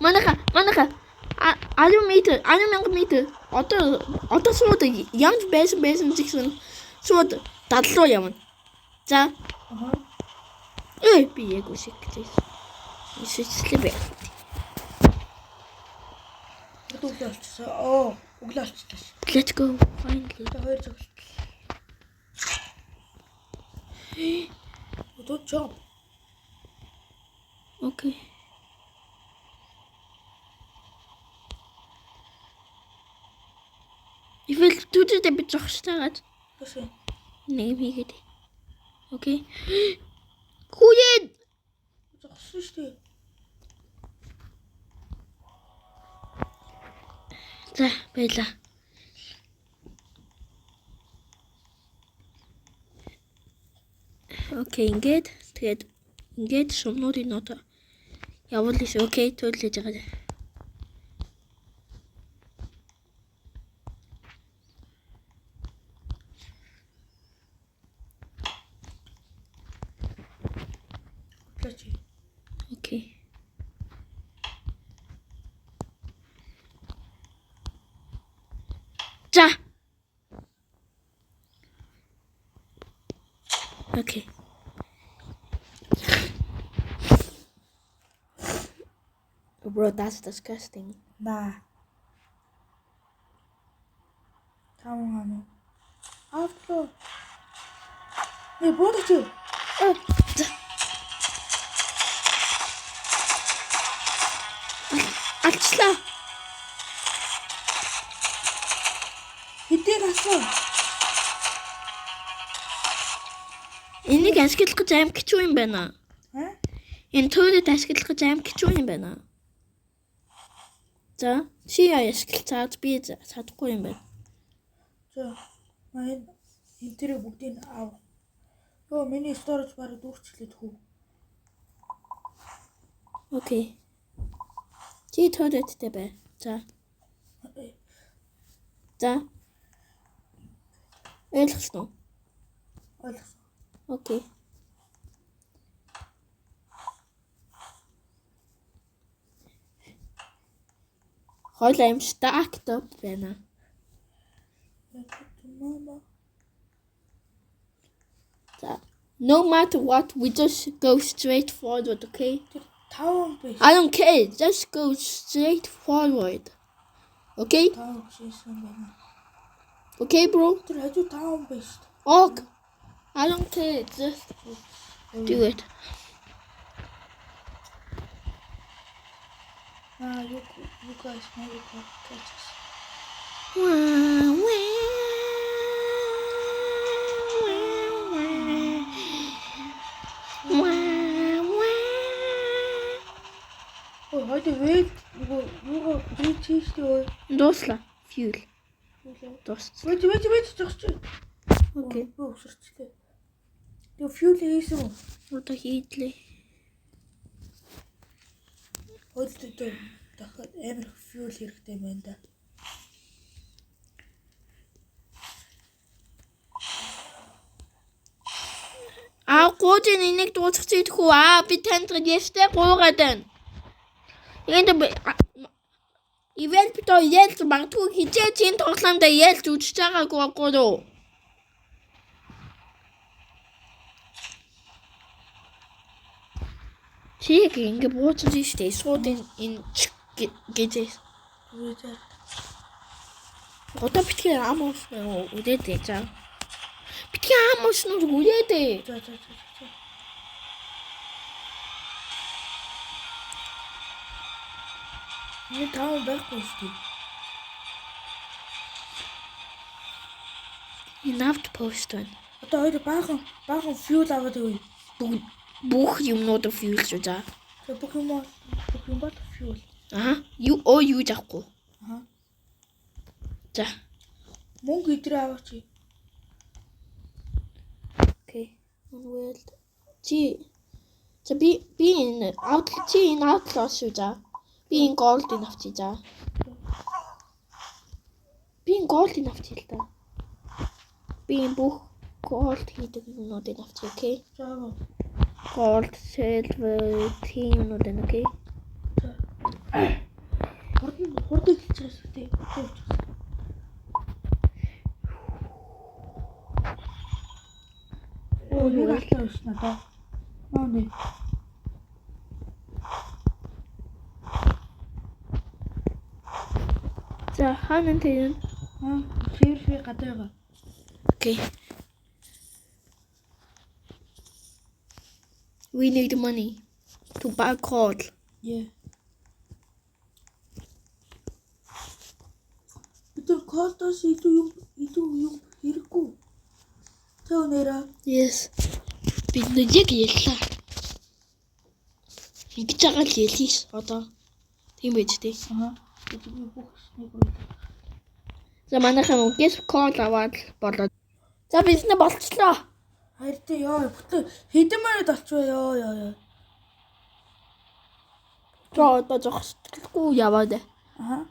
Манайха, манайха 10 метр, 10 мянга метр. Одоо шууд ямар байсан байсан гэсэн шууд дал руу явна. За. Аха. Эй, би яг үсэх гэж байсан. Исэцлээ бэ. Одоо өглөө болчихсон. Оо, өглөө болчихлоо. Let's go finally. Одоо хоёр цогцолт. Одоо jump. Okay. Ивэл түүжтэй би зогсож Тэсээ. нэг юм хийгээд. Okay. Хүүе. Зогссон шүү дээ. За, баялаа. Okay, ингээд тэгээд ингээд шумнуудын нот явуулъя. Okay, төлөж байгаа. Өглөө чи. Okay. За. Okay. Bro, that's disgusting. Наа. Таван ано. Автлоо. Нэ буудаг чи. За. Алчлаа. Хэдийг асуу. Энийг ашиглах гэж аим кичүү юм байна. Аа? Энэ туйлет ашиглах гэж аим кичүү юм байна. За, чи яа ашиглацаад би чадахгүй юм байна. За. Маа энэ тэрийг бүгдийг ав. Йоо, миний storage бараг дүүрчлээд хүү. Okay. Чи туйлеттэй бай. За. За. Ойлгосон уу? Ойлгосон. Okay. Хойл аим stacked up байна. Мама. За. No matter what, we just go straight forward, okay? Тэр таван биш. I don't care. Just go straight forward. Okay? Таван биш юм байна. Okay, bro? Тэр хажуу таван биш. Ok. I don't care. Just do it. Аа, you guys never catch us. Wah, wah, wah, wah. Wah, wah. Ой, хойд вэд нөгөө юугаа би чийштэй ой. Дууслаа. Fuel. Дууссан. Вэд вэд вэд зогсож. Okay. Би өвсөрчлээ. Тэгээ fuel хийсэн үү? Одоо хийдлээ. Хойд дээр дахиад амар их fuel хэрэгтэй юм байна да. Аа, гуужин энийг дуусгах идэх үү? Аа, би танд ястай гуугаад байна. Энд ивент битоо ялж магадгүй хизээ чинь тоглоомдоо ялж үзэж байгаагүй гурав. Чи яг ингэ бууцсан шүү дээ. Шууд энэ энэ гэж. Вэд. Одоо битгий ам уусна үлээд ээ за. Битгий ам уусна үлээд ээ. За за за за. Миний таван байхгүй шүү дээ. Энэ outpost байна. Одоо хоёр баахан баахан fuel аваад өгье. Бүх бүх юмнууд fuel шүү за. Тэгээ бүх юм бол бүх юм бол fuel. Аа, юу оо юу жаахгүй. Аха. За. Мөнгө идрээ аваач. Okay. Well чи за би энэ out чи энэ outlaw шүү за. Би энэ gold-ыг авчий за. Би энэ gold-ыг авчий л да. Би энэ бүх gold хийдэг юмнуудыг авчий, okay? За. Gold, silver, тийм юмнууд байна, okay? За. Хурдан хурдан хэлж байгаа шүү дээ. Оо нэг алтлаа биш надаа. Наа нэ. За хаана тэр? Аа, шериф гадаа байгаа. Okay. We need money to buy coal. Yeah. Бид нар coal-оос илүү юм хэрэггүй. Тэ өнөрөө. Yes. Бид нэг яг яллаа. Ингэж байгаа л яллаа ш одоо. Тийм байж тээ. Аа. Би бүх нэг үйл. За манайхан үгээс coal аваад болоо. За бид нэ болчлоо. Харин тэ ёо бүтэн хэдэн минут олчихваа ёо ёо ёо. За одоо зогсдолгүй яваад. Аа.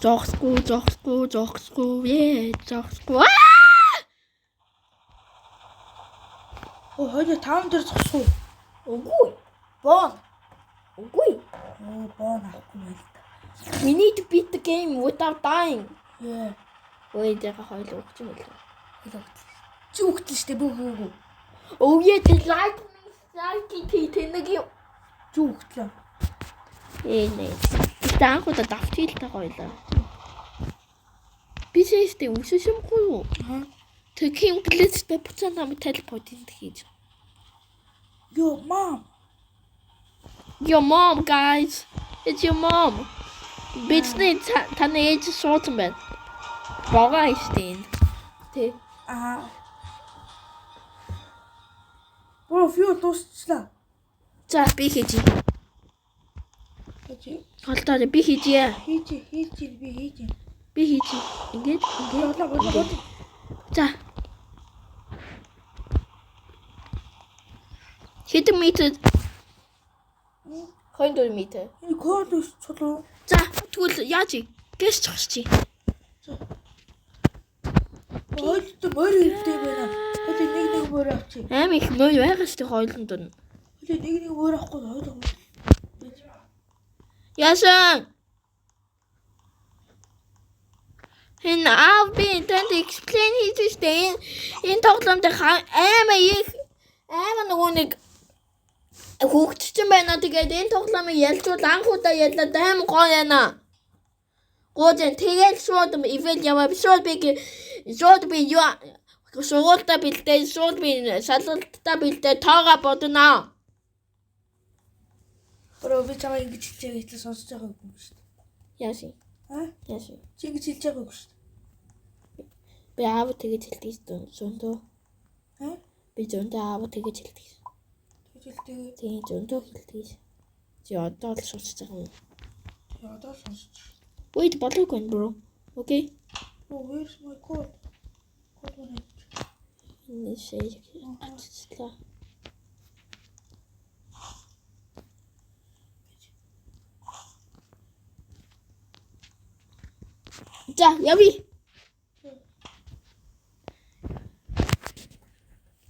Зогсгүй, зогсгүй, зогсгүй. Ээ, зогсгүй. Оо хоёул таун дээр зогсох уу? Үгүй. Бон. Үгүй. Оо бон авахгүй юм л та. We need to beat the game without dying. Яа. Ой, яга хоёул өгч юм л. Чи өгтлээ штэ бүх үгүй. Oh yeah, the lightning strike тэнэг юм. Чи өгтлээ. Ээ нэ. Гэтэ анх удаа давчил та гоёлаа. Би шээстэй өсөшөмгүй юу? Аа. Тэр King Blitz-тэй буцаа намайг телепортинг хийж. Yo mom. Your mom guys. It's your mom. Бидний таны ээж суусан байна. Богоо штэ энэ. Тэ. Аа. Бро fuel дуусчлаа. За би хийж. Хийж Холдоо би хийжээ. хийж хийж би хийж. Би хийж. Ингээд ингээд Болоо болоо болоо. За. Хэдэн метр? 24 метр. Энэ coal өсчлөө. За тэгвэл яаж юм? Гэс зогсчих. Хоёулаа морь хэрэгтэй байна. Хоёул нэг нэг морь авчи. Аим их морь байгаа шүү дээ хоёуланд нь. Хоёул нэг нэг морь авахгүй хоёул. Яасан? Энэ аав би танд explain хийж штэ. Энэ тоглоом дээр аймаа их аймаа нөгөө нэг хөгжсөн байна. Тэгээд энэ тоглоомыг ялжвал анх удаа ялаад аим гоё яана. Гоожин тэгэл шууд ивэл яваа. Шууд би шууд би юу сургуультаа бэлдээ, шууд би шалгалтаа бэлдээ тоогоо бодно. Bro би чамаа ингэж хэлж байгаа хэвтэл сонсож байгаагүй юм шүү дээ. Яасан? Аа? Яасан? Чи ингэж хэлж байгаагүй шүү дээ. Би аав тэгэж хэлдэг зөндөө. Аа? Би зөндөө аав тэгэж хэлдэг. Тэгэж хэлдэг. Тийм зөндөө хэлдэг. Чи одоо л сонсож байгаа юм. Тэгээ одоо сонсож. Wait болоогүй юм bro. Okay. Oh, where's my coal? Coal мань. Энэ шээ аччлаа. За явъя.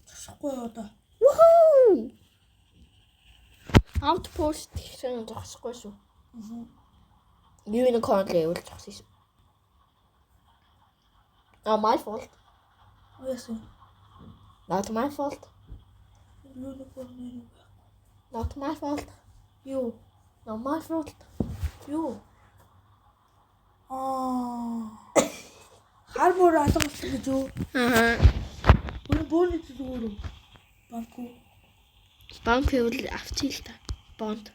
Зогсохгүй одоо. Woohoo! Outpost гэсэн зогсохгүй шүү. Аа. Unicorn level зогсон шүү. Oh, my fault. Яасан? Not my fault. Unicorn нэр байх. Not my fault. Юу? Not my fault. Юу? Аа. Хар мөр алга болсон гэж юу? Аа. Бүр бөөний зүгээр үү? Банк уу? Банк хэвэл авчих л та. Бонд.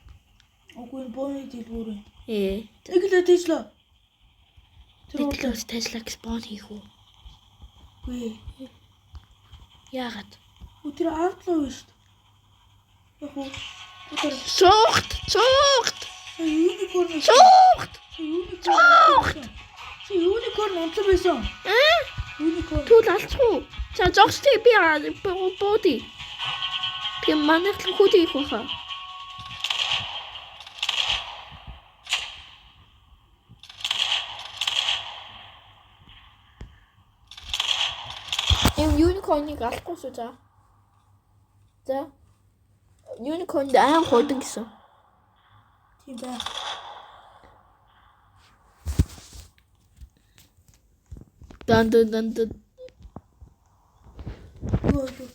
Үгүй энэ бөөний дэлгүүр үү? Ээ. Нэг л тийжлээ. Тэр Тэр л Tesla гэж бонд хийх үү? үгүй. Яагаад? Үгүй тэр автлаа шүү дээ. Яг уу. Тэр Суухт, суухт, unicorn суухт. Unicorn. Чи unicorn унтсан байсан. Аа? Unicorn. Тэгвэл алчих уу? За зогсчих би бууди. Тэгээ манайх л хүүд хийх байхаа. Эм unicorn Unicorn-ыг алахгүй шүү за. За. Unicorn аим хойдон гэсэн. Тийм байх. Дан дан дан дан. Юу юу.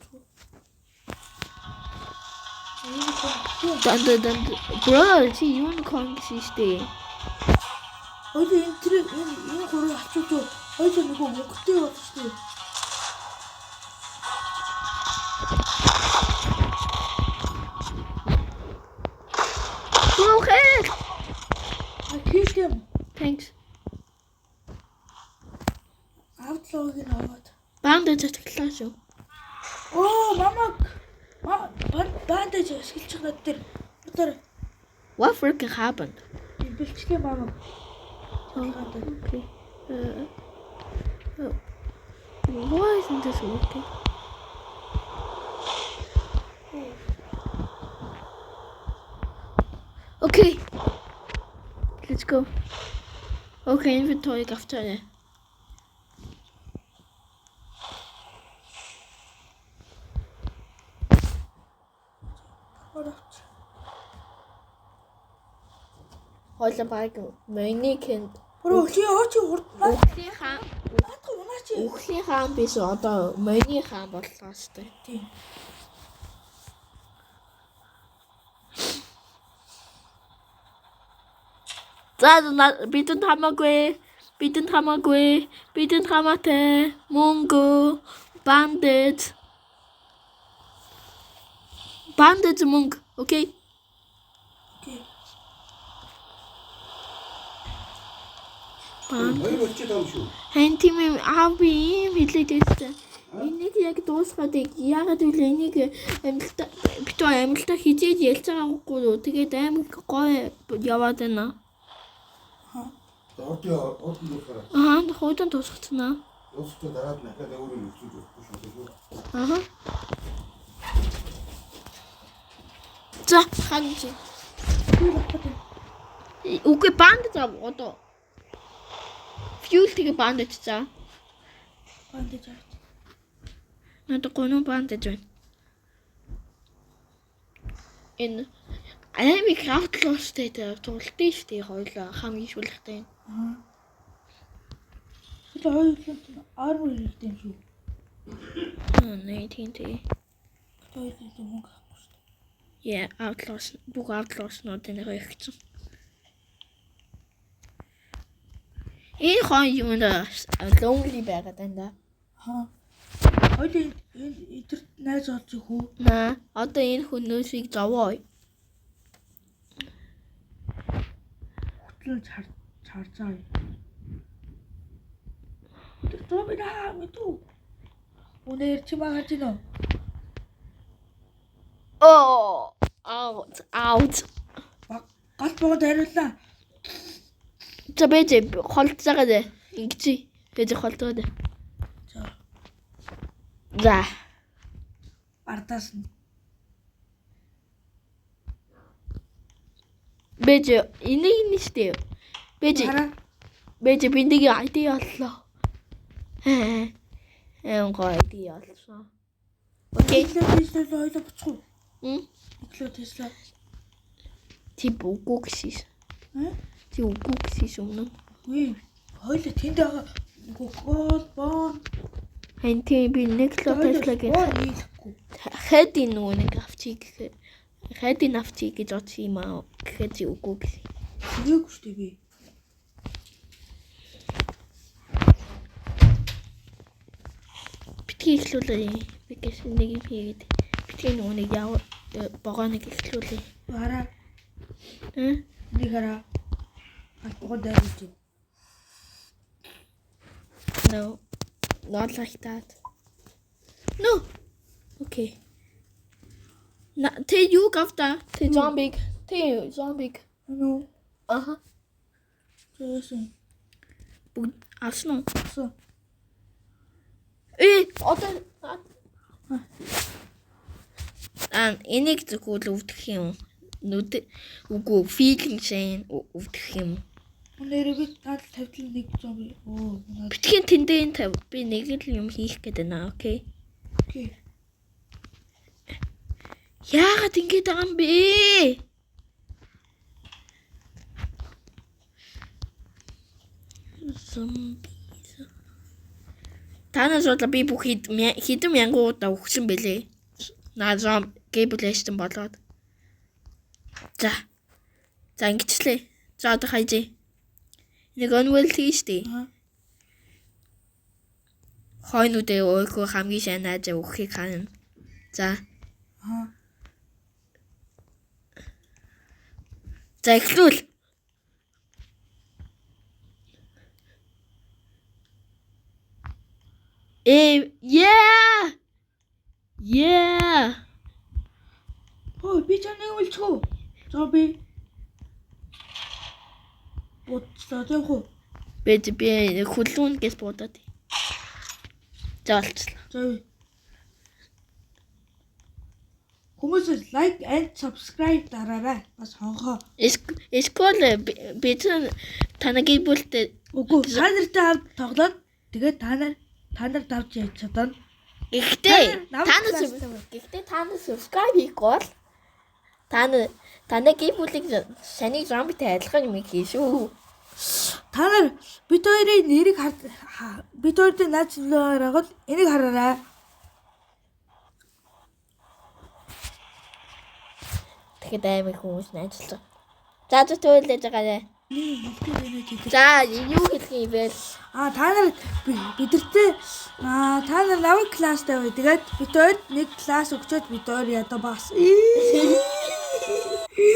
Unicorn. Дан дан дан. Bro, чи unicorn гэсэн шүү дээ. Хоёул энэ тэр энэ гурыг авчиж юу? Хоёул нөгөө мөнгөтэй болж шүү дээ. Bro, help. А килдэм. Thanks. Авдлоог нь аваад. Банд татглаа шүү. Оо, мамаг. Бандаж ашиглаж над дээр. Одоо What freaking happened? бэлчлээ мамаг. Okay. Why isn't this working? Okay. Let's go. Okay, inventory авчаа. Оровч. Хойлон баг манекен Бро, чи оо чи хурд наад үхлийн хаан наадах унаа чи. үхлийн хаан биш одоо моны хаан боллоо шүү дээ. Тийм. За бидэнд хамаагүй. Бидэнд хамаагүй. Бидэнд хамаатай. Мөнгө бандит. Бандит мөнгө. Окей. Окей. Банд. Хоёр болчих юм шүү. Хан тийм юм аа би ийм хэлээд байсан. Энийг яг дуусгаад яагаад гэвэл энийг амжилтаа битүү амжилтаа хизээд ялж байгаагүй юу. Тэгээд амар гоё яваад байна. Орд орд нь болохоор Аа хойдон дуусгацнаа. дуусчаа дараад нь дахиад өөр юм өгч өгөхгүй шүү. Аа. За хан чи. Юу болох вэ? Үгүй банд зав одоо. Fuel тэгээ банд очсон. Бандаж авч. Надад гоноо банд гэж байна. Энэ аймаг аутлоостэй тулдсан шүү дээ хоёлаа хамгийн шүлэгтэй. Аа. Тэр хоёр юм армор хэрэгтэй юм шүү. Нэ тийм тийм. Тэр хоёр юм мөнгө авахгүй шүү. Yeah, outlaws бүх outlaws-нууд нэг ихсэн. Энэ хон юм да lonely байгаад байна да. Аа. Хоёул энэ тэр найз олж өгөх үү? Наа одоо энэ хүмүүсийг зовоо. Хөтлөн чар чаржаа. Тэр зомби наа мэдүү. Үнээр чи маа харж байна уу? Oh, out, out. Гал богонд хариуллаа. За бэж холдсагаа дээ. Ингэж бэж холдгоо дээ. За. За. Ардаас нь. Бэж энийг нь штэ. Бэж Хараа. бэж би нэг ID оллоо. Эм гоё ID олсон. Окей. Тесло Тесло хоёлоо буцах уу? М? Тесло Тесла. Чи үгүй гэсэн. Э? Чи үгүй гэсэн өмнө. Үгүй. Хоёлоо тэнд байгаа нөгөө гол бон. Харин тийм би нэг л Tesla гэж Бон нийлэхгүй. хайдын нөгөө нэг авчиг гэхээр хайдын авчиг гэж бодсон юм аа гэхээр чи үгүй гэсэн. Тэгээгүй шүү дээ би. Битгий эхлүүлээ. Би гэс нэг юм хийгээд битгий нөгөө нэг яв богоо нэг эхлүүлээ. Хараа. Э? Нэг хараа. Гал богонд хариулж байна. No. Not like that. No. Okay. На тэ юу гавта? Тэ зомбиг. Тэ зомбиг. Нү. Аха. Зөөсөн. Бүгд авсан уу? Авсан. Э одоо Аа энийг зөвхөн өвдөх юм. Нүд үгүй feeling shame өвдөх юм. Үнээр би надад тавьтал нэг зомби. Оо надад Битгий тэндээ тавь. Би нэг л юм хийх гээд байна. Окей. Okay. Яагаад ингэж байгаа юм бэ? Зомби. Танаас бодлоо би бүх хэдэн мянган удаа өгсөн бэлээ. Наа зом гейблэштэн болоод. За. За ингэчлээ. За одоо хайжээ. Нэг онвол тийш дээ. Хойнуудээ өөрөө хамгийн сайн найзаа өгөхийг хана. За. За эхлүүл. Yeah. Yeah. Хөө би ч нэг үлчихв. Зомби. Буцлаа тийм хүү. Би хүлүүн гэж бодоод. За болчихлоо. За. Хүмүүс like and subscribe дараарай. Бас хонхоо. Эсвэл бид танай бүлтэй Үгүй та нартай хамт тоглоод тэгээд та нар давж яаж чадна. Гэхдээ та нар subscribe хийхгүй бол та нар танай гэр бүлийг саний зомбитэй адилхан юм хий шүү. Та нар бид хоёрын нэрийг бид хоёрын наац нэрийг энийг хараарай. Тэгэхэд амар хүмүүс ажиллаж. За зөв төлөж байгаа. За юу хэлэх юм бэ? А та нар бидэртээ та нар намайг класстай бай. Тэгээд бид хоёрт нэг класс өгчөөд бид хоёр ядаа бас.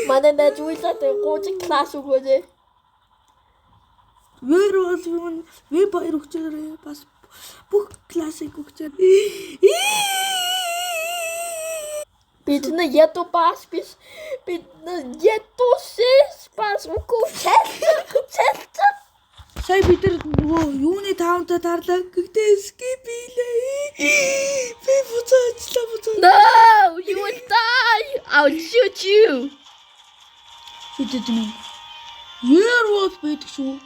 Манай найз үйлээд гооч класс өгөөд. Вэр бол юм ви баяр өгчөөрэй. Бас бүх классыг өгчөөр. Бид нэ ядуу бас биш. Бид нэ ядуу шиш бас үгүй цэлцэл. Сая бид нар нөгөө юуны таунтай тарлаа. Гэхдээ skip хийлээ. Би буцаа ажиллаа буцаа. No, you will die. I'll shoot you. Шүтэж юм. Werewolf байдаг шүү.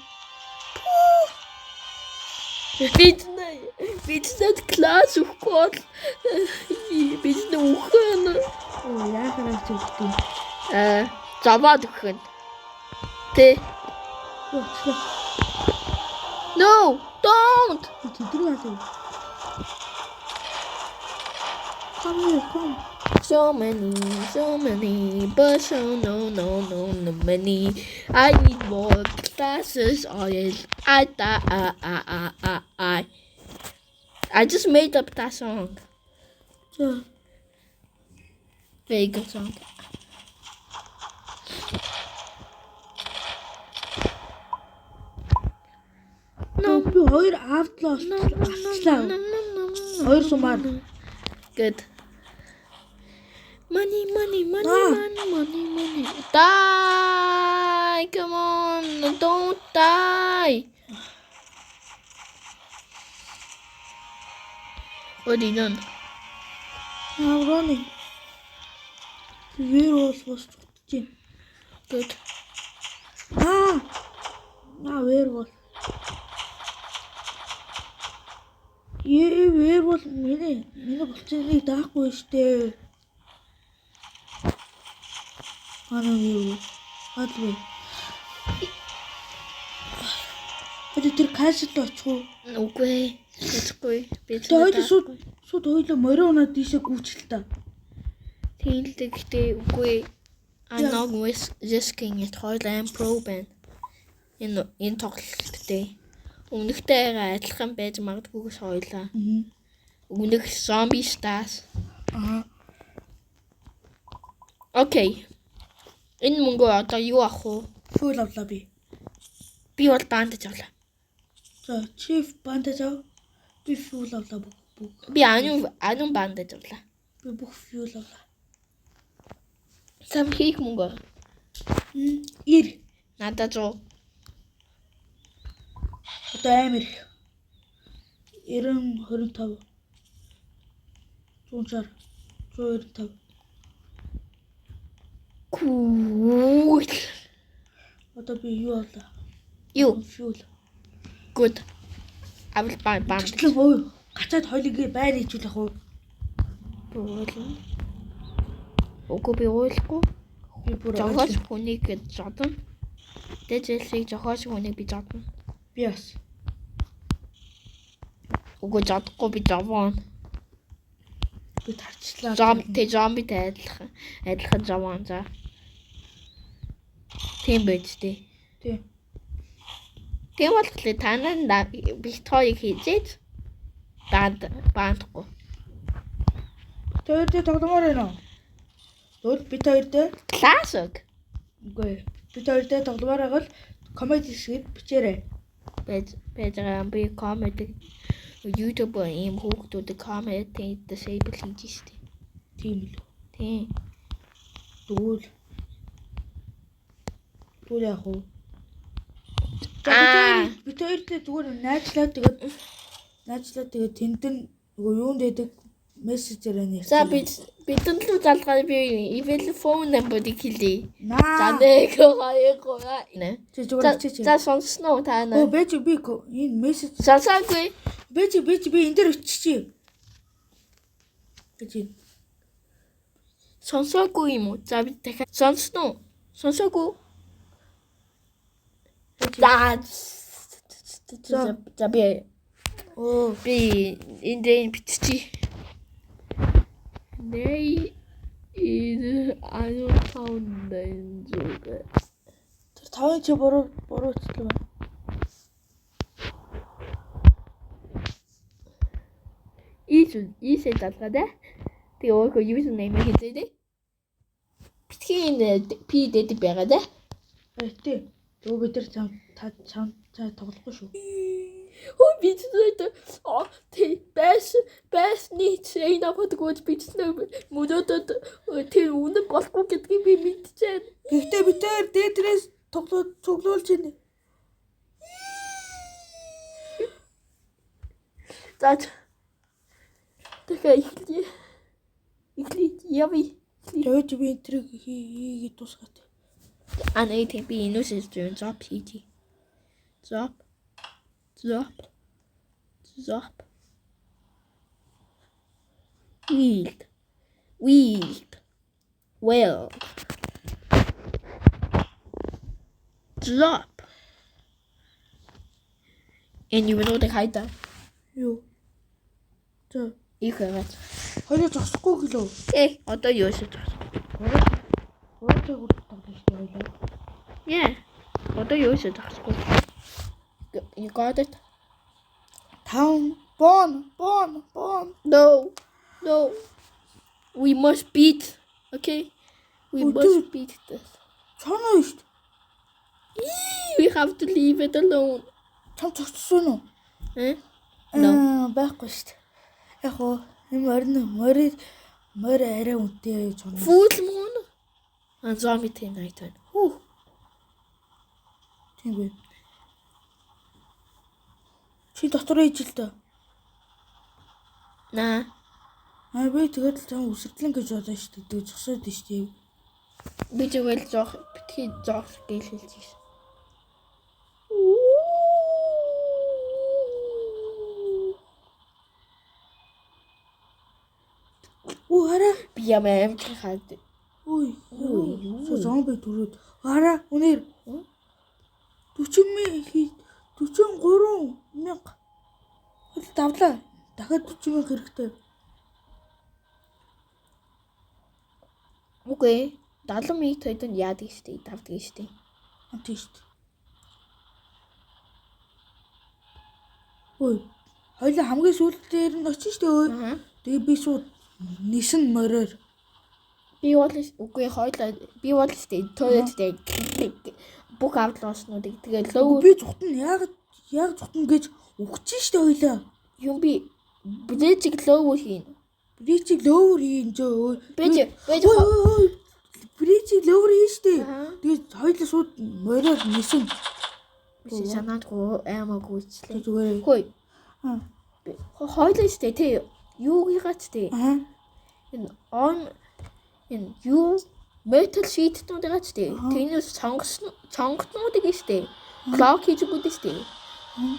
Бид нэ класс өгөхгүй бол бид нэ үхэн. Яахаар ч өгдөг. Зовоод өгөх нь. Тэ. No, don't. Тэдний яа. Come here, come. So many, but so no, no, no, no many. I need more classes. I I just made up that song. Yeah. Very good song. No, би хоёр автлаа авчлаа. Хоёр сумаар. Good. Money, money, money, money, money, money. Die! Come on, don't die. What are you done? I'm running. Werewolf was tuttu. Good. Ah! Werewolf. Werewolf миний болцооныг даахгүй штэ. Манай werewolf. Гадгүй. Тэр касл очих уу? Үгүй. Очихгүй. Би хоёул шууд хоёулаа морио унаад ийшээ гүйчихэл та. Тийм л дээ гэхдээ үгүй. I'm not risking it. Хоёул аим pro байна. Энэ тоглолт дээ. Өмнөхтэйгээ адилхан байж магадгүйгээс хоёулаа. Өмнөх zombie stars. Аа. Okay. Энэ мөнгөө одоо юу авах вэ? Fuel авлаа би. Би бол бандаж авлаа. За, chief бандаж ав. Би fuel авлаа бүх. Би анун бандаж авлаа. Би бүх fuel авлаа. Сам хийх мөнгө. 90. Надад 100. Одоо амар их. 90 25. 160 195. Cool. Одоо би юу авлаа? Юу? Fuel. Good. I will buy bandage. Ой, гацаад хоёлыг байр хийжүүлэх үү? Би уйлна. Үгүй, би уйлахгүй. Би бүр Зохиос хүнийг зодно. Дэжэлсийг зохиос хүнийг би зодно. Би бас. Үгүй, зодохгүй, би зовоон. Би тарчлаа. Зомби, зомбитэй адилхан. Адилхан зовоон за. Тийм байж тээ. Тий. Тийм болохоор та нар бит хоёрыг хийжээж банд бандахгүй. Бид хоёр дээр тогломоор байна уу? Тэгвэл бид хоёр дээр Classic үгүй. Бид хоёр дээр тогломоор байвал comment хэсэгт бичээрэй. Байж байгаа би comment YouTube ийм хүүхдүүд comment disable хийж штэ. Тийм л үү. Тийм. Тэгвэл яах вэ? Аа. Бид хоёр дээр зүгээр найзлаад тэгээд тэнд нь нөгөө юунд байдаг мессежээр нь За, бид бидэнд лүү залгаа, би email, phone number-ыг хэлье. За, Наа. 1 2 3. Чи зүгээр За бичээч. за, сонссон уу та Өө, нар? бэж, би энэ мессеж Сонсоогүй. бэж, би энэ дээр өччихье. Бэж. Сонсоогүй юм уу? За, би дахиад, сонссон уу? Сонсоогүй. За за за, би Өө. би энэ дээр биччихье. Нэй энэ 15 800. Тэр тавын чи буруу өчлөө байна. Ийш ийшээ залгаа да. Тэгээ өөрөө user name хийзээ дээ. Битгий энэ P дэдэг байгаа да. Тий. Тэгвэл бид нар чам та чам цаа тоглохгүй шүү. Хөө, би ч оо тий байсны цэйна бодгоо, би ч мөрөөдөд тэр үнэн болохгүй гэдгийг би мэдчихээн. Гэхдээ бид хоёр дээдрээс тоглоод цуглуулж байна. За, тэгэхээр эхлэе. Эхлэе, явъя. Тавьж, би энэ трийг хийгээд дуусгаад. А, нэг тийм, би энэс зүйл drop хийжээ. Drop. Drop. Drop. Wild. Wild. Well. Drop. Энэ юу нүүд хайда. Юу? За, Их байгаад. хоёроо зогсохгүй гэлөө. Э, одоо юу шиг зогсох. 3 цаг хүртэл тоглож шүү дээ хоёлоо. Yeah. Одоо юу шиг зогсохгүй. You got it? 5 бон бон бон. No. No. We must beat. Okay? We Oh, must dude. beat this. Чоноо шүү дээ. We have to leave it alone. Чам зогссон уу? Eh? No. Аа, байхгүй шүү дээ. Яг уу энэ морин мори морь арай үнэтэй чоноо. Full moon. And zombie night time. Хүү. Тийм бэ. Чи дотор ээж л дөө. На. Аа, би тэгээд л чам үсэрдлэн гэж бодсон шүү дээ. Тэгээд зогсоод шүү дээ. Би зүгээр л зоох битгий зоох гэж хэлж байсан. Оо, хараа. Би ямар амжих хаад. Ой, Ой, юу? юу? Зомби төрөөд. Хараа, үнээр. 40 мянга 43 мянга. Хөл давлаа. Дахиад 40 мянга хэрэгтэй. Үгүй. 70 мянга тойдонд яадаг штэ, давдаг штэ. А, тийм шүү дээ. Ой, хоёлаа хамгийн сүүлд дээр нь очиж шүү дээ. Аа. Тэгээ би шууд нисэн мороор. Би бол үгүй, хоёлаа би бол штэ тойлет бүх авдлууснуудыг тэгээ лөө Би зүхтэн яг яг зүхтэн гэж өгч шүү дээ хоёлаа. Юм, би bridge-ийг low хийн. Bridge-ийг lower хийн зөө. Бэж. Ой ой ой. Bridge-ийг lower хийн шүү дээ. Аа. Тэгээд хоёлаа шууд мороор нисэн. Би санаандгүй аймаг гүйцлээ. Зүгээр. Хөөе. Аа. Хоёлаа штэ тий юугийнхаа ч тий Аа. энэ on энэ юу metal sheet-нуудыгаа ч тий тэрнээс сонгосон сонготнуудыг штэ block хийж өгöd штэ,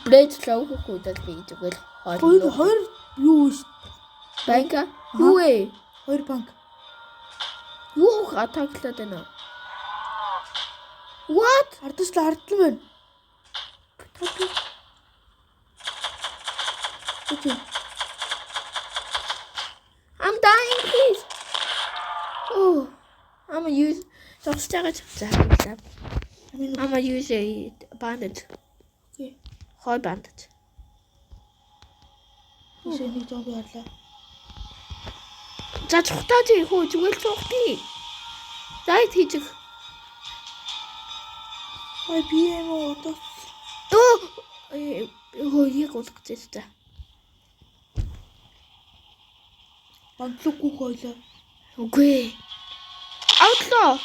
bridge low хийхүүд л би зүгээр Хоёр хоёлоо хоёр юу шүү. Банка юу вэ? Хоёр банк. Юу attack лаад байна? What? Ардчлаа ардлан байна. Үгүй. I'm dying, please. Oh, I'm gonna use зогсож байгаа ч за баярлалаа. Амин I'm gonna use a bandage. Okay. Хой bandage. Тийшээ нэг зомби харлаа. За цухтаач хөө зүгээр л цухтий. Зайд хийчих. Ой би юм уу одоо Дөө хөө яг болох гэж байна. За. банклуугүй хойлоо. Үгүй. Аутлоо.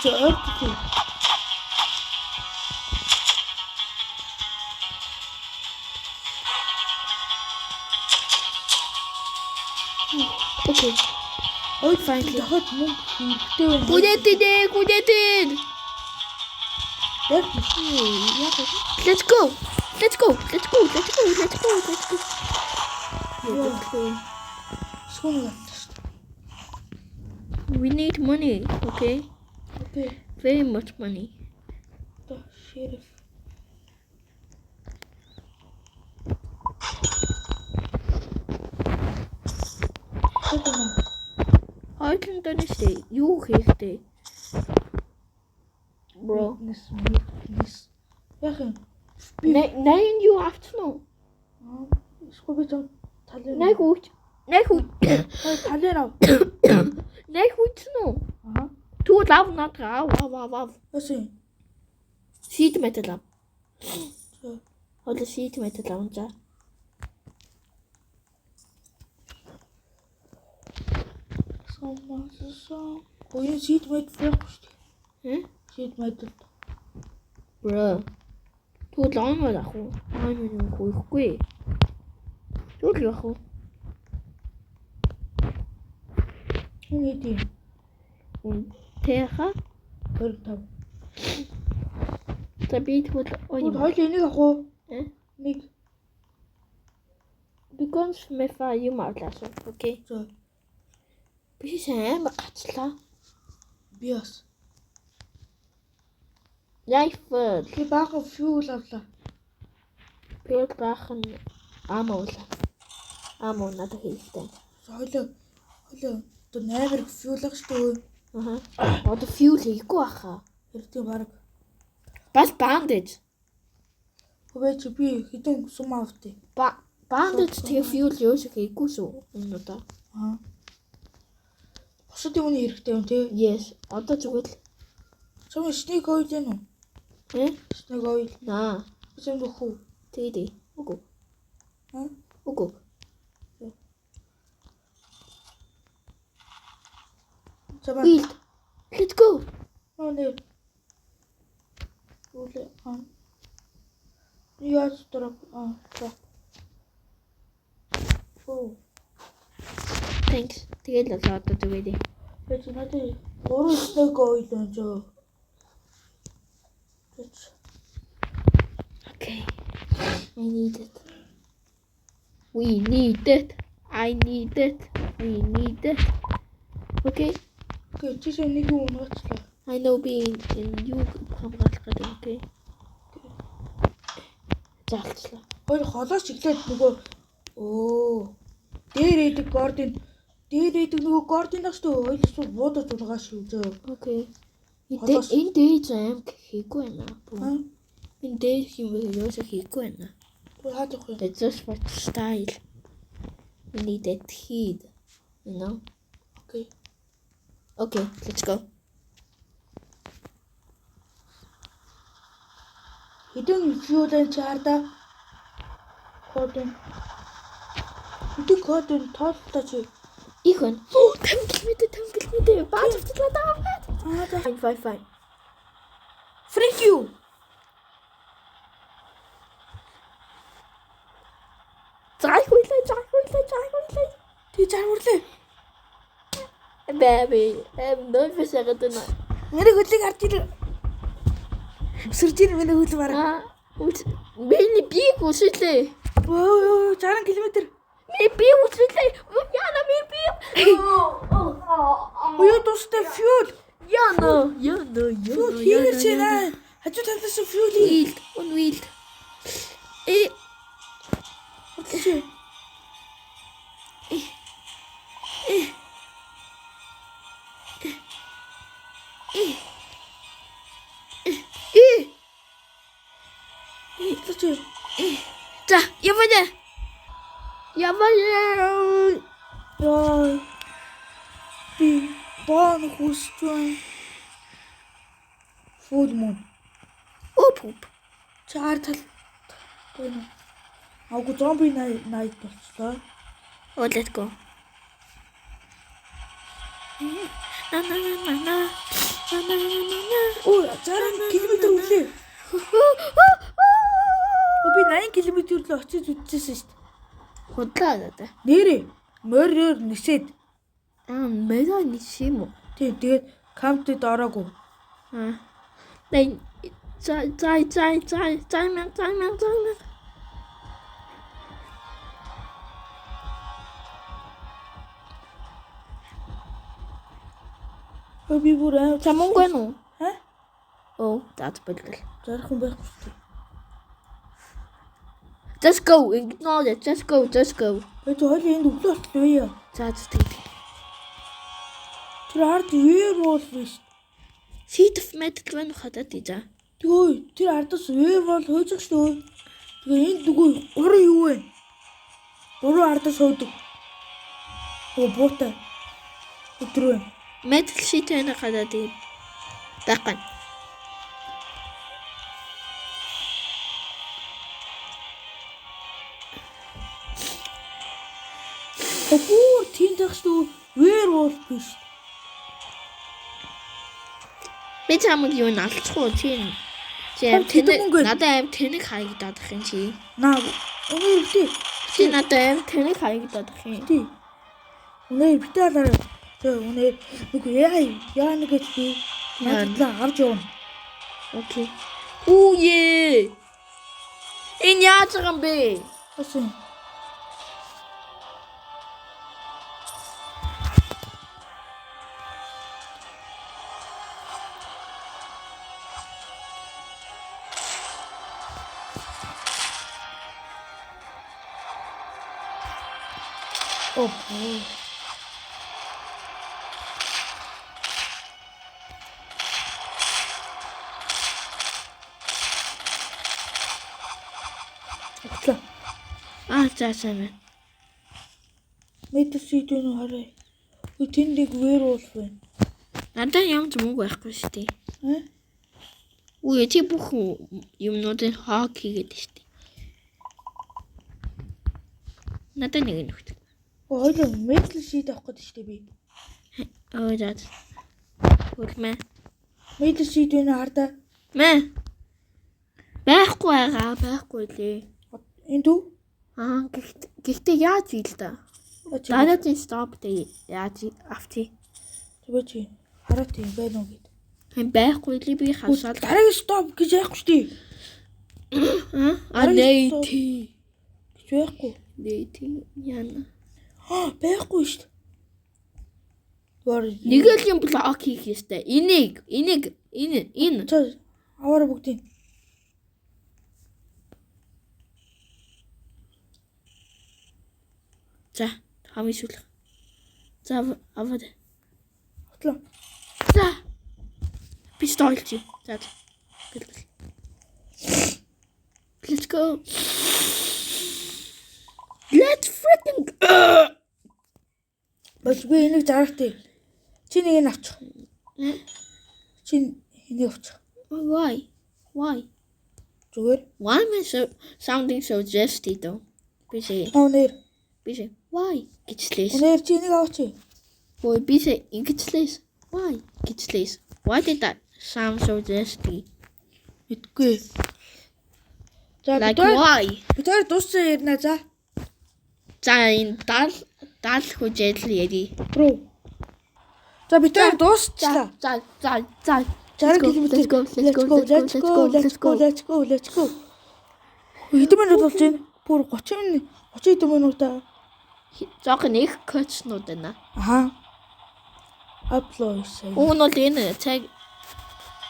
Чи ойр туу. Okay. Ой finally дахиад мөнгө хэрэгтэй байна. Гүнэтэн гүнэтэн. Яг Let's go. Let's go. Let's go. Let's go. Let's go. Let's go. шүүн галлаа шүү дээ. We need money, okay? Okay. Very much money. Одоо шериф. Одоо Хоёулын дөрөв шүү. Юу хийхтэй? Bro. Witness, witness. Яг юм. Би Найн юу авчихсан уу? Эсвэл би зам талын. Най хүүч. Най хүү. Ой, талын ав. Най хүүчсэн үү? Аа. Тэгвэл ав надад ав ав ав ав. Яасан юм? Sheet metal ав. За. Хойлоо sheet metal авна за. Самассан. Оюун sheet metal байхгүй шүү дээ. Хм? Sheet metal. Bro. Тэгвэл омор ах уу? Омор юм хөөхгүй. Тэгвэл явах уу? Энэ хэд юм? Үнтэйха. 25. За би тэгвэл ой. Тэгвэл хоёул энийг авах уу? Э? Нэг. Би гонс мэфа юм авлаа шүү. Okay. За. Би сайн амар гачлаа. Би бас. Rifle. Би баахан fuel авлаа. Би бол баахан ам авлаа. Ам уу надад хэрэгтэй. За хоёлоо хоёлоо одоо 8 fuel ах шүү дээ. Аха. Одоо fuel хийхгүй баха. Хэрэгтэй баг. Бас bandage. Хөөе чи би хэдэн сум автыг. Ба bandage тэгээ fuel юу шиг хийхгүй шүү. Энэ удаа. Аа. Бусад юм хэрэгтэй юм тий. Yes. Одоо зүгээр л Чам snake oil энэ үү? э Snake oil. наа. Би чамд өгөх үү? Тэгээ. Үгүй. Аа? Үгүй. За ба. Build. Let's go. Нөө нэр. Үлээ. Аа. Яаж drop аа drop. Оо. Thanks. Тэгээд л одоо зүгээр. Би чи надад 3 snake oil энэ жоо. Тэч. Okay. I need it. We need it. I need it. We need it. Okay. Okay, чи шив нэг юм унаачлаа. I know being in you хамгаалах гэдэг. Okay. Заалчлаа. Хоёр холоос эхлээд нөгөө өө дээр идэг Гордон дээр идэг нөгөө Гордон ах шүү дээ. Хоёул суу буудаж улгаа шүү зөө. Okay. Холоос. Энэ дээж аим хийхгүй байна. Аа. Энэ дээж юм бэ юусоо хийхгүй байна. Хаад явах юм. It's just for style. We need that heat. You know? Okay. Okay, let's go. Хэдэн fuel энэ чи хардаа? Код юм. Хэдэн код юм тооллоо чи. Их байна. 50 км 50 км бааж авчлаа даа. Аа за. Fine fine fine. Thank you. За их үйлээ, за их үйлээ, за их үйлээ. Тий жаргуурлаа. Baby, I'm nervous яагаад байна. Миний хөлийг харж ир. Өсөрж ир миний хөл бараг. Аа, миний бийг өсөлээ. Өө 60 км. Би үсвэлээ. Яна би. Оё тустай fuel. Яна, яна, Fuel яна. хийгэр чи наа. Хажуу талаас нь fuel хий. Wheel, on wheel. Э, Чи. э. Чи. За, яваа. Яваа. Яа. Би бон хүсэж байна. Full moon. Оп оп. Чаар тал. Байна. Аагүй зомби найт болчлоо. Oh, let's go. На на на на на. На на на на на. Өө 60 км өглөө. Өө би 80 км л очиж үзчихсэн шүү дээ. Худлаа надаа. Нэрээ морьор нисээд Аа, мэло нисэм үү? тий тэгээд камптэд ороогүй. Аа. Нэн за за за за за мэн за мэн за мэн. Өө би бүр аим За мөнгө байна уу? Ха? Оо, за болдол. Зарах хүн байхгүй шүү дээ. Just go, ignore it. Just go, just go. Өө чи хоёул энд өглөө болтлоо яа. За за тэг. Тэр ард werewolf биш. Sheet of metal байна уу хадаад тий за. Тэгөө тэр ардаас werewolf хөөж шүү дээ. Тэгээ энд нөгөө гурван юу вэ? Гурван ардаас хөөдөг. Өө буутай. Өдрөө байна. Metal sheet байна хадаад тий. Байхгүй. Өө бүр тийм таах шүү дээ. Werewolf биш. Би чамаг юу н алчих уу чи? Чи аим Хам, хэдэн тэнэг мөнгө вэ? надад аим тэнэг харагдаад ах юм чи. Наа өнөө битээ. Чи надад аим тэнэг харагдаад ах юм. Тий. Өнөө битээ алаарай. За өнөө нөгөө яа яа нэг гэж би Яа. надад л авч явна. Окей. Үе. Энэ яаж байгаа юм бэ? Бас юм. Оо. Угтлаа. Аа за сайн байна. Metal sheet энэ хараа. Үгүй тэнд нэг werewolf байна. Надад юм ч мөнгө байхгүй шүү дээ. Аа? Үе чи бүх юмнуудыг хог хийгээд шүү дээ. Надад нэг нөхд. Өө хоёул metal sheet авах гэдэг шүү дээ би. Оо за. Хөлмэ. Metal sheet энэ хардаа. Мэ. Байхгүй байгаа, байхгүй лээ. Энд үү? Аа гэхдээ яаж ийл та? Дараагийн stop дээр яаж авчи? Тэгвэ чи хараа тийм байна уу гэд. Хэм байхгүй лээ би хавсаад. Дараагийн stop гэж яахгүй шүү дээ. Аа Дараагийн stop нэ гэж байхгүй. нэ яна. Аа байхгүй шүү дээ. Бор Нэг л юм блок хийх ёстой. Энийг, энийг, энэ, энэ. За аваараа бүгдийг. За, хамгийн сүүлх. За, аваад. Хотлоо. За. Би стойлч. За. Бэлбэл. Let's go. Let's freaking go. Бас би энийг зарахтыг. Чи нэг нь авчих. Чи энийг авчих. Why? Why? Зүгээр. Why am I so sounding so zesty though? Би шээ. Аа нэр. Би шээ. Why гэжлээс. Нэр чи энийг авчих. Ой би шээ ингэжлээс. Why гэжлээс. Why did that sound so zesty? Мэдгүй. За Like бид хоёр why? бид хоёр дууссан ярина за. За энэ дал дал хүжэл яри. Бро. За бид хоёр дуусчлаа. За за за. 60 км. Let's go. Let's go. Let's go. Let's go. Let's go. Let's go. Хэдэн минут болж байна? Бүр 30 минут 30 минутаа. Жохон их коучнууд байна. Аха. Upload сая. Уг нь бол энэ цаг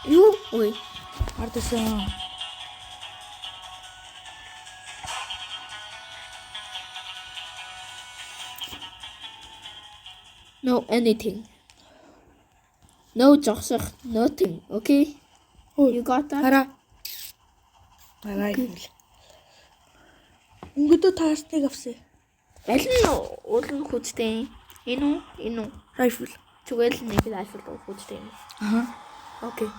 юу үгүй. Ардсан. No anything. No зогсох nothing. Okay? Ой. You got that? Хараа. Хараа. Өнгөдөө таасныг авсан. Аль нь улам хүчтэй? Энэ үү? Энэ үү? Rifle. Зүгээр л нэг rifle хүчтэй юм. Аха. Okay.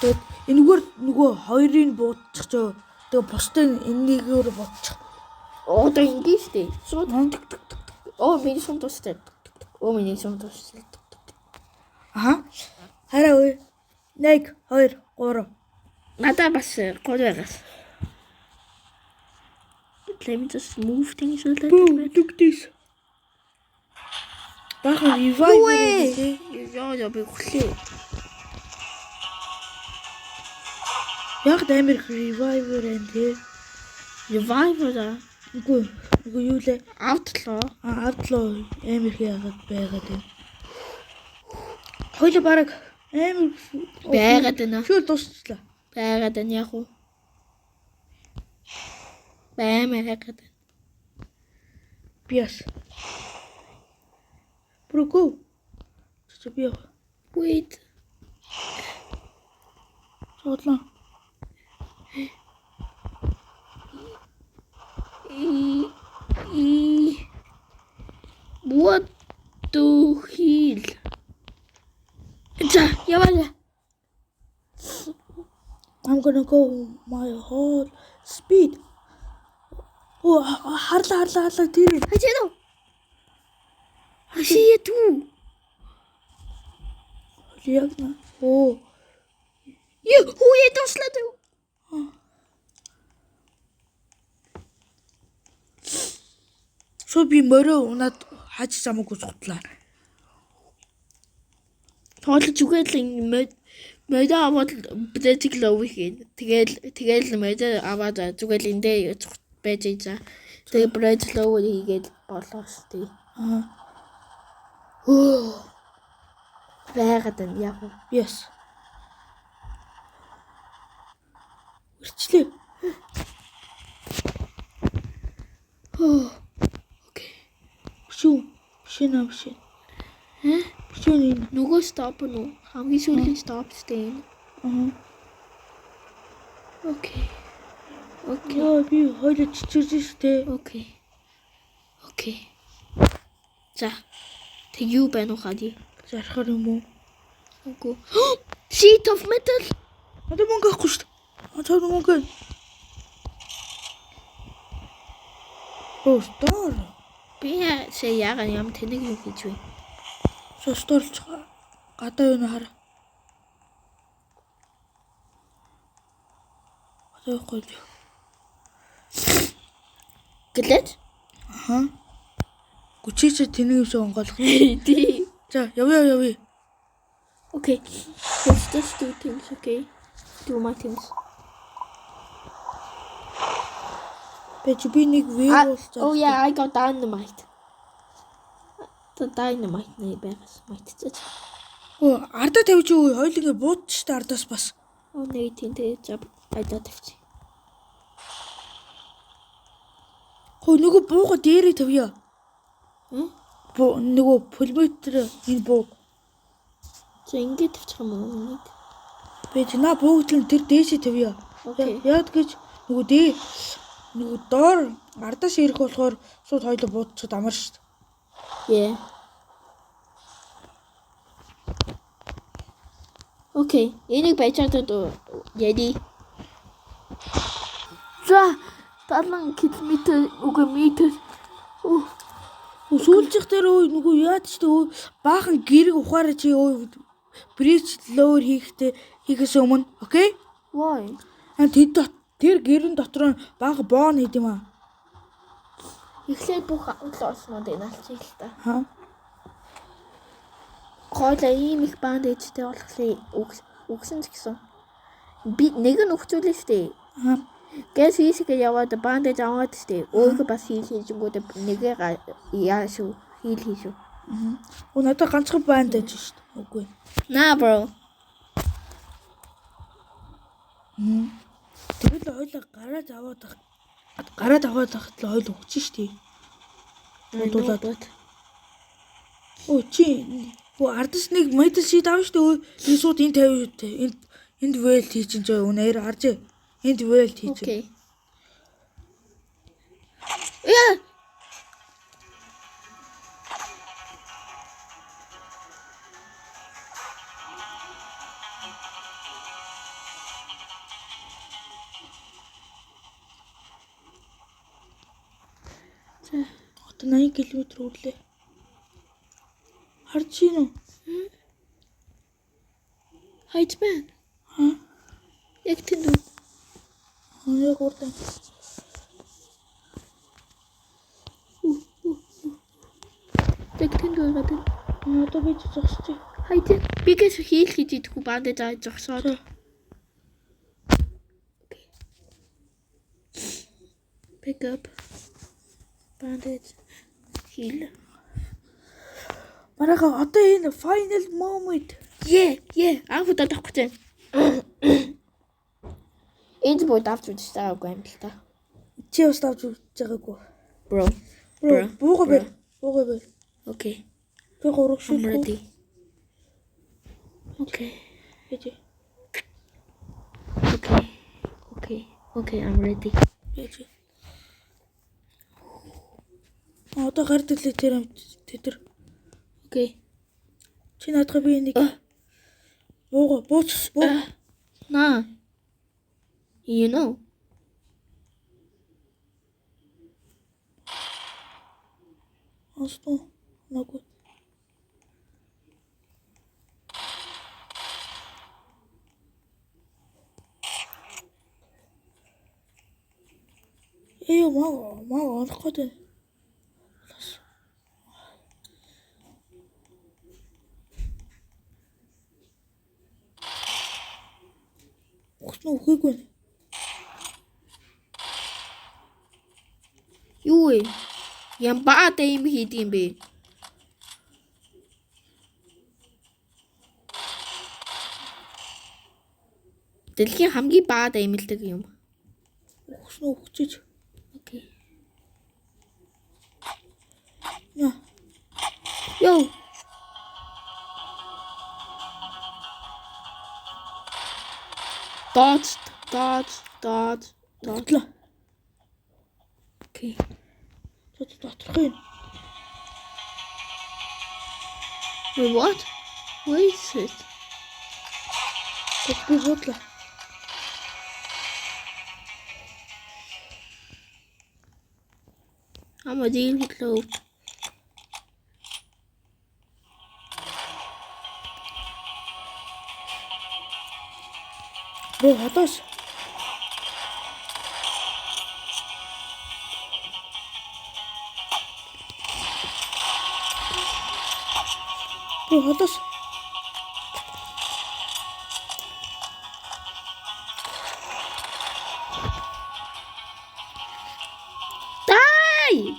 Тэгээд энэгээр нөгөө хоёрыг буудчих жоо. Тэгээ бусдын энэгээр буудчих. Одоо ингэ штэ. Шууд тк тк тк тк. Оо миний сум тустай. Тк, тк, тк. Оо миний сум тустай. Тк, тк, тк. Аха. Хараа өө. 1 2 3. Надаа бас гол байгаас. Let me just move things a little Бүү, bit. look this. Бахан Юу revive вэ? Яа яа би хөлөө. Яг амар их reviver байна те. Reviver да. Үгүй, үгүй юу лээ? Outlaw. А авдлоо амар их яагаад байгаад байна. Хоёул бараг амар Байгаад байна. Шүүл дуусчлаа. Байгаад байна яг уу. Баймаа байгаад байна. Би яс. Bro go. Чи би яа. Wait. Цоодлоо. E E What to heal? За, яваа. I'm gonna go my whole speed. Оо харлаа харлаа харлаа тэр. Хачаа. Хашия түү. Яг на. Оо. Юу хүү дуслаа. Шуу би морио унаад хаж замаагүй сутлаа. Тоол зүгээр л модо аваад брэзиг лов хийн. Тэгэл модо аваад зүгээр л эндээ байж ийза. Тэгээ брэз лов хийгээд болоо шүү дээ. Аа. Хөө. Байгаад байна яг уу. Yes. Үрчлээ. Хөө. Okay. Биш үү? Биш нэ биш. Хэ? Биш үү энэ. Нөгөө stop нь уу? Хамгийн сүүлийн stop шүү энэ. Аа. Okay. Okay. Йоо би хоёул чичирж штэ. Okay. Okay. За. Тэг юу байна уу хади? Зархаар юм уу? Үгүй. Sheet of metal. Надад мөнгө авахгүй штэ. Аа цаад мөнгө. Оо стор. Би сая яагаад юм тэнэг юм хийж вэ? Сторлж гадаа юу нэ хар. Одоо явахгүй л. Гэлээд? Аха. Гүчээч тэнэг юм шиг онгойлох. Тий. За явъя явъя. Okay. Let's just do things, okay? Do my things. Би чи би нэг werewolf Oh yeah, I got dynamite. The dynamite нэ байгаас майтцаж. Оо ардаа тавьж өгөө. Хоёул ингэ буудчих штэ ардаас бас. Оо нэг тийм тэгээ жав ардаа тавьчих. Хөө нөгөө бууга дээрээ тавья. Хм? Буу нөгөө пулиметр энэ бууг. За ингэ тавьчих юм уу нэг? Би чи наа буугдл нь тэр дээшээ тавья. Okay. Яад гэж нөгөө дээ нөгөө доор ардаас ирэх болохоор шууд хоёулаа буудчихад амар штэ. Yeah. Okay, энийг баяжаад яди. За, 70 км үгүй метр. Оо, Сүүлжих дээр өө нөгөө яад ч өө баахан гэрэг ухаараа чи өө bridge lower хийхдээ хийхээс өмнө okay? Why? А тэд тэр гэрэн дотор нь баахан боон хийд юм аа. Эхлээд бүх outlaws-нуудыг алчих л та. Ха. Хойлоо ийм их bandage-тэй болохоор үгсэн ч гэсэн. Би нэг нь өгчүүлээ штэ. Аа. Гэс хийсгээ яваад bandage аваад штэ. Өөрийгөө бас heal хийжингүүд нэгээ яа шүү. Heal хий шүү. Оо, надад ганцхан bandage шүү дээ. Үгүй. Nah, bro. Тэгэл хоёлаа гараад аваад ах. Гараад аваад ахад л хоёул өгч штэ. Бодуулаад. Оо, чи Оо, ардас нэг metal sheet авна штэ. Би шууд энд тавь, энд weld хий чинь жоо үнээр харж. Энд weld хий чинь. Okay. Yeah. Одоо 80 км өрлөө. Харж гин үү? Хайж байна. Ха? Яг тэнд үү? Яг урд. Яг тэнд байгаад байна. Одоо би зогсчих. Хайж. Би гэс heal хийж идэхгүй bandage аваад зогсоод. Okay. Pick up. Bandage. Heal. Марага, одоо энэ final moment. Yeah. Анх удаа авах гэж байна. Энд бүгд авч үзэж байгаагүй юм л та. Чи бас авч үзэж байгаагүй. Bro. Bro, бууга бэр. Бууга бэр. Okay. Би I'm гурван ready. Okay. Яаж? Okay. Okay. Okay, I'm ready. Яаж? Одоо гардаг лээ тэр юм тэдэр. Okay. Чи наадах би энийг бууга бууц буу. Nah. You know. Онсон. Нүгүү. Ээ, маа маа олох гээд байна. Өгсөн үхээгүй байна. Юу вэ? Ямбаа дэм хийд юм бэ? Дэлхийн хамгийн баа дэмэлдэг юм. Өгсөн үхчихэж. Okay. Яа. Yo. Dodge, dodge, dodge, dodge. Ботлоо. Okay. Доторх юм. Wait, what? Where is it? Би буудлаа. I'm a deal with low. Бөө холоос. Бөө холоос. Die!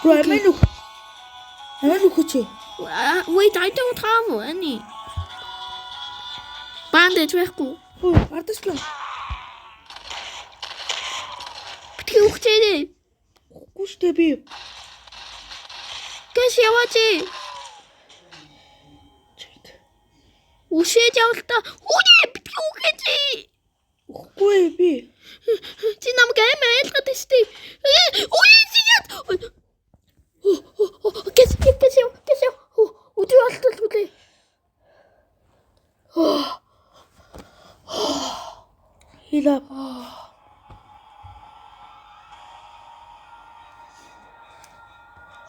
Bro, амин нүх. Амин нүх чи. Wait, I don't have any. Bandage байхгүй. Хөө, ардачлаа. Битгий үхчихээрэй. Үгүй штэ би. Гэс яваач. Үшээж явал та. Хүүний битгий үхээч. Үхгүй би. Чи намайг амар айлгаад штэ. Үгүй чи яа. Гэс гэс яв гэс яв. Өдрөө болтол хүлээ. Heal up.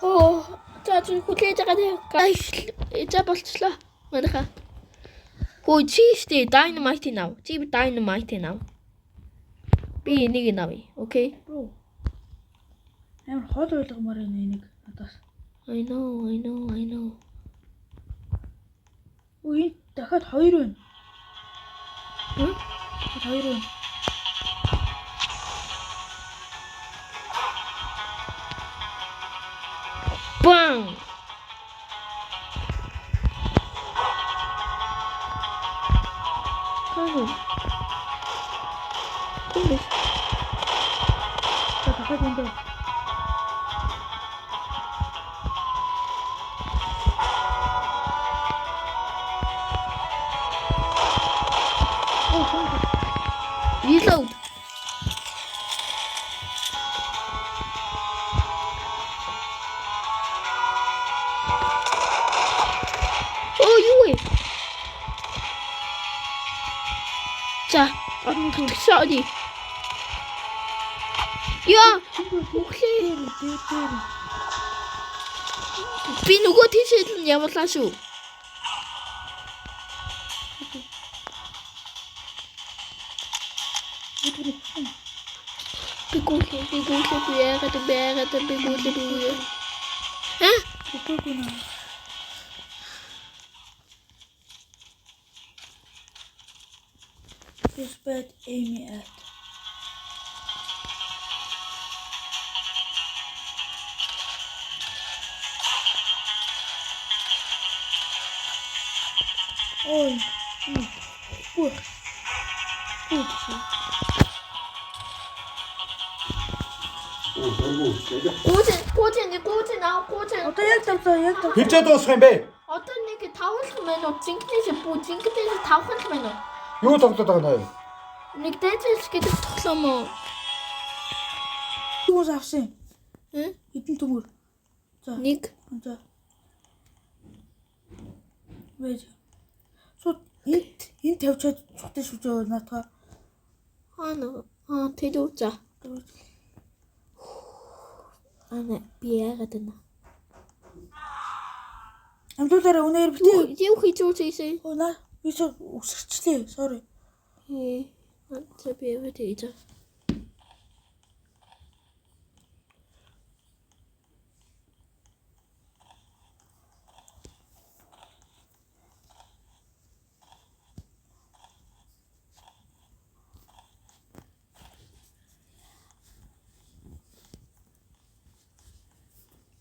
Оо, за чи хүлээж байгаа дээ. За болчлоо. Манайха. Хөө чи штэ dynamite нав. Чи dynamite нав. Би энийг навъя. Okay. Bro. Амар хол ойлгомоор байна энийг надаас. I know, I know, I know. Өө энэ дахиад хоёр байна. Хм? Дахиад хоёр байна. Бам. Хаа. Күмбэс. За дахиад энэ дээр. Оо хөө. Reload. Оо юу вэ? За, sorry. Яа, Үхлээ. Дээр дээр. би нөгөө тийшээ л явуулаа шүү. Би гүйлээ, би гүйлээ, би яагаад би яагаад би гүйлээ би гүйлээ. Аа? Үхээгүй наа. This bad Amy at. Ой. Үх. Үх. Оо, дөрвөө. Гүүжин, гүүжин, гүүжин, аа гүүжин. Одоо яг тавлаа, яг тавлаа. Хинчээ дуусах юм бэ? Одоо нэг тавхан минут, жинкнээс бүү, жинкнээс тавхан минут. Юу тоглоод байгаа юм бэ? Нэг дайжлж гэдэг тоглоом уу? Хүмүүс авсан. Хм? Хэдэн төмөр. За. Нэг. За. Вэж. Сууд энд энд тавьчаад цутын шүжээ наатгаа. Аа нэг. Аа тэр үү за. Аа нэ би яагаад байна? Амдуулаараа үнээр битээ. Юу хийж үзээсэй? Оо наа би ч үсэрчлээ. Sorry. Ээ. За би яагаад хийж.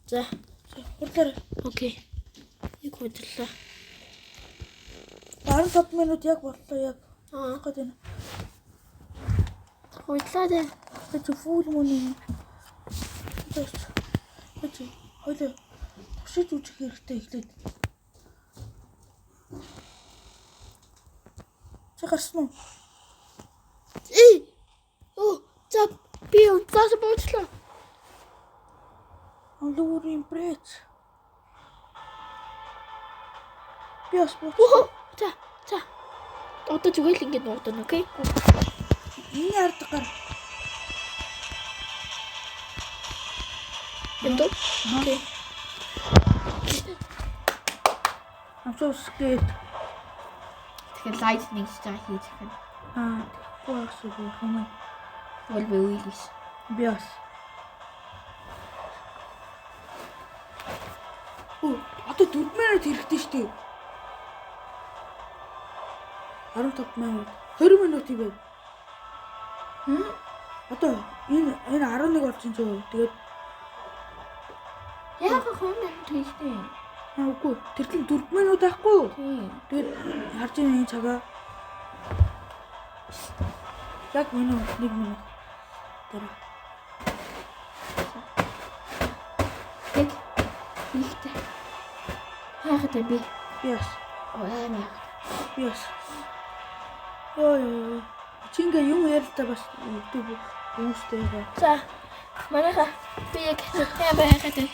За, Хурлаар окей. Яг хөдлөө. 15 минут яг боллоо яг. Аа, Гээд байна. худлаа дээ. Тэ чи фул мөн юм. Тэ чи хойлоо туршиж үзэх хэрэгтэй эхлээд. Чи гарсан уу? Ээ. Оо, за би унтаас буучлаа. Амлуурийн брэч. Би бас бууч. Оо, за, за. Одоо зүгээр л ингэж нуугдана, окей? Миний ард гар. Энд үү? Окей. Амсуус гээд. Тэгэхээр lightning strike хийж байна. Аа, тэгэхгүй байх шиг байх юм аа. Бол би үйл ш. Би бас. Оо, одоо 4 минут хэрэгтэй шүү дээ. 15 минут. 20 минут юм байна. Хм? Одоо энэ энэ 11 болсон ч юу. Тэгээд Яг 20 минут хийхдээ. аа үгүй тэр чинь 4 минут байхгүй юу? Тийм. Тэгээд харж байгаа энэ цагаа. Яг минут 1 минут. Дараа. Яг хийхдээ. Яагаад юм бэ? Би бас. Оо, аим яа. Би бас. Йоо ёо. Чи ингээ юм ярилтаа бас өгдөг хүмүүстэй байгаа. За. Манайха би яг яа байгаад байна.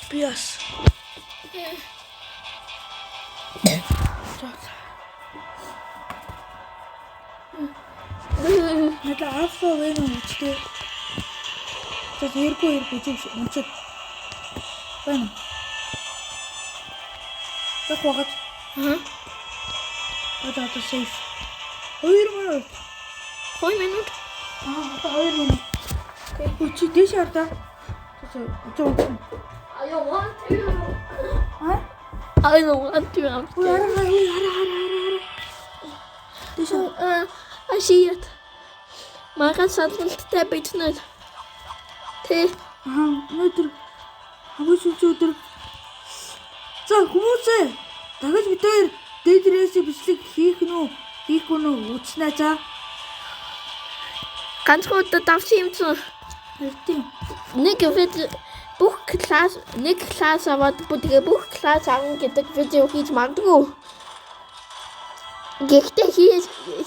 Би бас. За. Надад альфа вэ нэ үчтэй. За тэргүй хэргүй чи унчиг. Байна. Яг багаж. Аа. Одоо одоо сейф. 2 минут. 2 минут. Аа одоо 2 минут. Окей. Өө чи дээш хардаа. За за. I don't want to. Аа? I don't want to. I'm Ой, scared. ара ара ой, ара ара ара ара. Дэшээ. I see it. Маргааш салгалттай бид нэр. Тэ. Аа, өнөөдөр хамгийн сүүлийн өдөр. За хүмүүсээ дахиж бид хоёр дээд рейсийн бичлэг хийх нь үү, хийхгүй нь үү үзнэ за. Ганцхан удаа давсан юм чинь Харин тийм. нэг вид бүх класс нэг класс аваад бүх тэгээ бүх класс авна гэдэг видео хийж магадгүй. Гэхдээ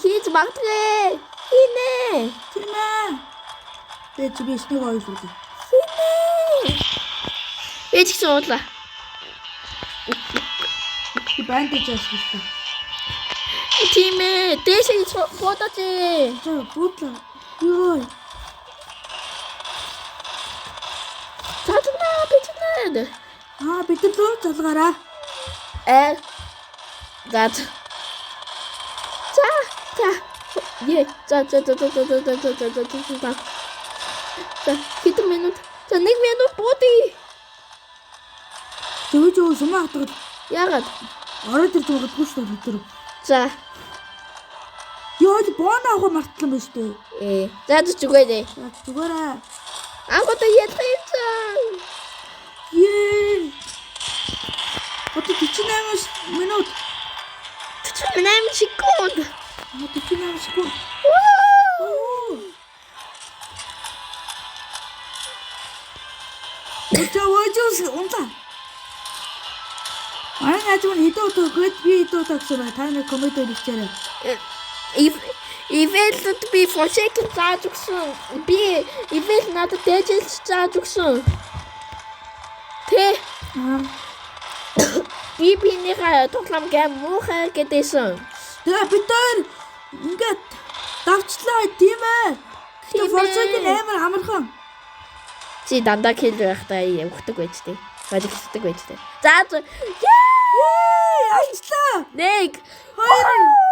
хийж магадгүй. Хийнэ. Тийм ээ. Тэгээ чи би эснийг ойлголоо. Хийнэ. Би ч гэсэн уудлаа. Би бандаж ашигласан. Тийм ээ. Дээшээ буудаач. За буудлаа. Йой. Цаадна бичнэ. Аа бид нар лөө залгаараа. Э. За. За. За. Е. За за за за за за за за за за за. За хэдэн минут? За 1 минут буудъя. Тэгэж өө сумаа хатгал Яагаад? ороод ирж магадгүй шүү дээ бид нар. За. Йой боно авах мартлан байж тээ. Э. За зүгээр ээ. За зүгээрээ. Анх удаа ялах юмсан. Ее. Одоо 48 минут. 48 секунд. Аа 48 секунд. Оо. Өчөө өчөө унтаа. Манай найз минь хэдэн удаа өгөөд би хэдэн удаа гэсэн бай. Та нар комментээр бичээрэй. Ивэлд би Forsaken зааж өгсөн. Би Ивэл надад дээжилж зааж өгсөн. Тэ Аа. би бинийхээ тоглоом гэм муухай гэдээсэн. Тэгээ бид хоёр ингээд давчлаа тийм ээ. Гэтэ Тийм ээ. Forsaken амар амархан. Чи дандаа кил байхдаа явахдаг байж тээ. Баярлагддаг байж тээ. За за. Ее, алчлаа. Нэг Хоёр.